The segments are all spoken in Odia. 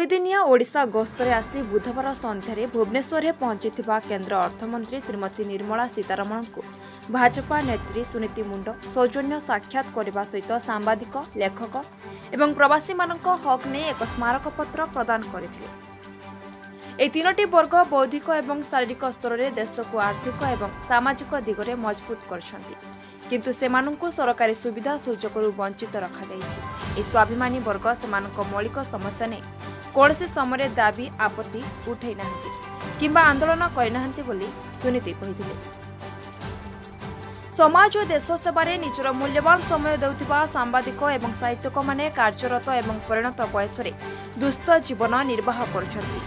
ଦୁଇଦିନିଆ ଓଡ଼ିଶା ଗସ୍ତରେ ଆସି ବୁଧବାର ସନ୍ଧ୍ୟାରେ ଭୁବନେଶ୍ୱରରେ ପହଞ୍ଚିଥିବା କେନ୍ଦ୍ର ଅର୍ଥମନ୍ତ୍ରୀ ଶ୍ରୀମତୀ ନିର୍ମଳା ସୀତାରମଣଙ୍କୁ ଭାଜପା ନେତ୍ରୀ ସୁନୀତି ମୁଣ୍ଡ ସୌଜନ୍ୟ ସାକ୍ଷାତ କରିବା ସହିତ ସାମ୍ବାଦିକ, ଲେଖକ ଏବଂ ପ୍ରବାସୀମାନଙ୍କ ହକ୍ ନେଇ ଏକ ସ୍ମାରକପତ୍ର ପ୍ରଦାନ କରିଥିଲେ। ଏହି ତିନୋଟି ବର୍ଗ ବୌଦ୍ଧିକ ଏବଂ ଶାରୀରିକ ସ୍ତରରେ ଦେଶକୁ ଆର୍ଥିକ ଏବଂ ସାମାଜିକ ଦିଗରେ ମଜବୁତ କରିଛନ୍ତି, କିନ୍ତୁ ସେମାନଙ୍କୁ ସରକାରୀ ସୁବିଧା ସୁଯୋଗରୁ ବଞ୍ଚିତ ରଖାଯାଇଛି। ଏହି ସ୍ୱାଭିମାନୀ ବର୍ଗ ସେମାନଙ୍କ ମୌଳିକ ସମସ୍ୟା ନେଇ କୌଣସି ସମୟରେ ଦାବି ଆପତ୍ତି ଉଠାଇ ନାହାନ୍ତି କିମ୍ବା ଆନ୍ଦୋଳନ କରିନାହାନ୍ତି ବୋଲି ସୁନୀତି କହିଥିଲେ। ସମାଜ ଓ ଦେଶ ସେବାରେ ନିଜର ମୂଲ୍ୟବାନ ସମୟ ଦେଉଥିବା ସାମ୍ବାଦିକ ଏବଂ ସାହିତ୍ୟିକମାନେ କାର୍ଯ୍ୟରତ ଏବଂ ପରିଣତ ବୟସରେ ଦୁସ୍ଥ ଜୀବନ ନିର୍ବାହ କରୁଛନ୍ତି।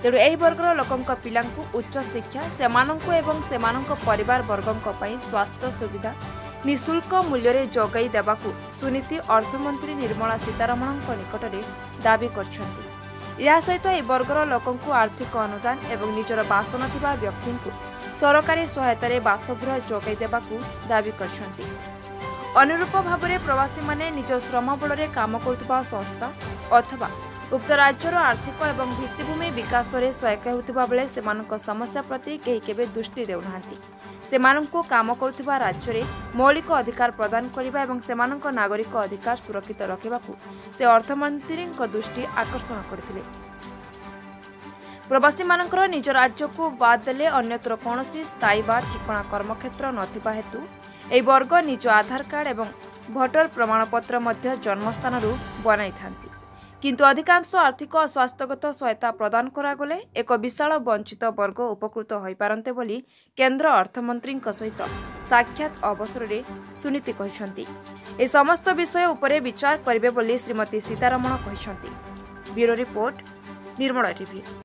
ତେଣୁ ଏହି ବର୍ଗର ଲୋକଙ୍କ ପିଲାଙ୍କୁ ଉଚ୍ଚଶିକ୍ଷା, ସେମାନଙ୍କୁ ଏବଂ ସେମାନଙ୍କ ପରିବାର ବର୍ଗଙ୍କ ପାଇଁ ସ୍ୱାସ୍ଥ୍ୟ ସୁବିଧା ନିଃଶୁଳ୍କ ମୂଲ୍ୟରେ ଯୋଗାଇ ଦେବାକୁ ସୁନୀତି ଅର୍ଥମନ୍ତ୍ରୀ ନିର୍ମଳା ସୀତାରମଣଙ୍କ ନିକଟରେ ଦାବି କରିଛନ୍ତି। ଏହା ସହିତ ଏହି ବର୍ଗର ଲୋକଙ୍କୁ ଆର୍ଥିକ ଅନୁଦାନ ଏବଂ ନିଜର ବାସ ନଥିବା ବ୍ୟକ୍ତିଙ୍କୁ ସରକାରୀ ସହାୟତାରେ ବାସଗୃହ ଯୋଗାଇ ଦେବାକୁ ଦାବି କରିଛନ୍ତି। ଅନୁରୂପ ଭାବରେ ପ୍ରବାସୀମାନେ ନିଜ ଶ୍ରମ ବଳରେ କାମ କରୁଥିବା ସଂସ୍ଥା ଅଥବା ଉକ୍ତ ରାଜ୍ୟର ଆର୍ଥିକ ଏବଂ ଭିତ୍ତିଭୂମି ବିକାଶରେ ସହାୟକ ହେଉଥିବା ବେଳେ ସେମାନଙ୍କ ସମସ୍ୟା ପ୍ରତି କେହି କେବେ ଦୃଷ୍ଟି ଦେଉନାହାନ୍ତି। ସେମାନଙ୍କୁ କାମ କରୁଥିବା ରାଜ୍ୟରେ ମୌଳିକ ଅଧିକାର ପ୍ରଦାନ କରିବା ଏବଂ ସେମାନଙ୍କ ନାଗରିକ ଅଧିକାର ସୁରକ୍ଷିତ ରଖିବାକୁ ସେ ଅର୍ଥମନ୍ତ୍ରୀଙ୍କ ଦୃଷ୍ଟି ଆକର୍ଷଣ କରିଥିଲେ। ପ୍ରବାସୀମାନଙ୍କର ନିଜ ରାଜ୍ୟକୁ ବାଦ୍ ଦେଲେ ଅନ୍ୟତ୍ର କୌଣସି ସ୍ଥାୟୀ ବା ଠିକଣା କର୍ମକ୍ଷେତ୍ର ନଥିବା ହେତୁ ଏହି ବର୍ଗ ନିଜ ଆଧାର କାର୍ଡ ଏବଂ ଭୋଟର ପ୍ରମାଣପତ୍ର ମଧ୍ୟ ଜନ୍ମସ୍ଥାନରୁ ବନାଇଥାନ୍ତି, କିନ୍ତୁ ଅଧିକାଂଶ ଆର୍ଥିକ ଓ ସ୍ୱାସ୍ଥ୍ୟଗତ ସହାୟତା ପ୍ରଦାନ କରାଗଲେ ଏକ ବିଶାଳ ବଞ୍ଚିତ ବର୍ଗ ଉପକୃତ ହୋଇପାରନ୍ତେ ବୋଲି କେନ୍ଦ୍ର ଅର୍ଥମନ୍ତ୍ରୀଙ୍କ ସହିତ ସାକ୍ଷାତ ଅବସରରେ ସୁନୀତି କହିଛନ୍ତି। ଏ ସମସ୍ତ ବିଷୟ ଉପରେ ବିଚାର କରିବେ ବୋଲି ଶ୍ରୀମତୀ ସୀତାରମଣ କହିଛନ୍ତି। ବ୍ୟୁରୋ ରିପୋର୍ଟ, ନିର୍ମଳ ଟିଭି।